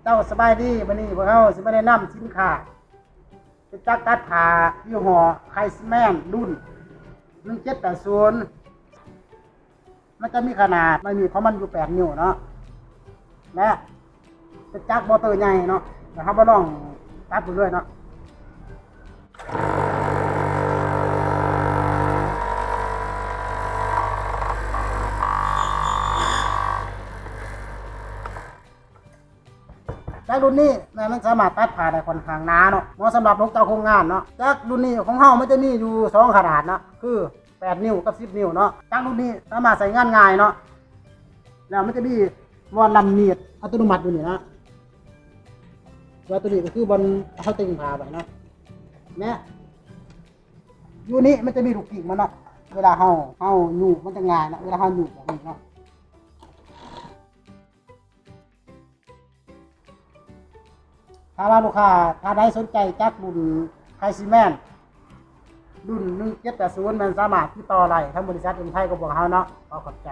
ເຈົ້າສະບາຍດີ, ມື້ນີ້ພວກເຮົາຊິມາແນະນຳສິນຄ້າ ເປັນຈັກຕັດຜ້າຍີ່ຫໍ້ Craftsman ລຸ້ນໜຶ່ງເຈັດແປດສູນ. ມັນຈະມີຂະໜາດໄມ້ມີດຂອງມັນຢູ່ແປດນິ້ວເນາະ ແລະ ເປັນຈັກມໍເຕີໃຫຍ່ເນາະ. ດຽວເຮົາມາລອງຕັດເບິ່ງເລີຍເນາະ. ຈັກລຸ້ນນີ້ແມ່ນມັນສາມາດຕັດຜ້າໄດ້ຄ່ອນຂ້າງໜາເນາະ, ເໝາະສຳລັບລູກເຈົ້າໂຄງງານເນາະ. ຈັກລຸ້ນນີ້ຂອງເຮົາມັນຈະມີຢູ່ສອງຂະໜາດເນາະ ຄືແປດນິ້ວກັບສິບນິ້ວເນາະ. ຈັກລຸ້ນນີ້ສາມາດໃຊ້ງານງ່າຍເນາະ, ແລ້ວມັນຈະມີບ່ອນລຳມີດອັດຕະໂນມັດຢູ່ນີ້ເນາະ. ແລ້ວໂຕນີ້ກໍຄືບ່ອນເຮົາຕຶງຜ້າໄວ້ເນາະ ແລະ ຢູ່ນີ້ມັນຈະມີລູກກິ້ງມັນເນາະ, ເວລາເຮົາ ເຮົາຫຍູ້ມັນຈະງ່າຍເນາະ, ເວລາເຮົາຫຍູ້ແບບນີ້ເນາະ. ຖ້າວ່າລູກຄ້າທ່ານໃດສົນໃຈຈັກລຸ້ນ Craftsman ລຸ້ນໜຶ່ງເຈັດແປດສູນ ແມ່ນສາມາດຕິດຕໍ່ໄດ້ທາງບໍລິສັດເອັມໄທຂອງພວກເຮົາເນາະ. ຂໍຂອບໃຈ.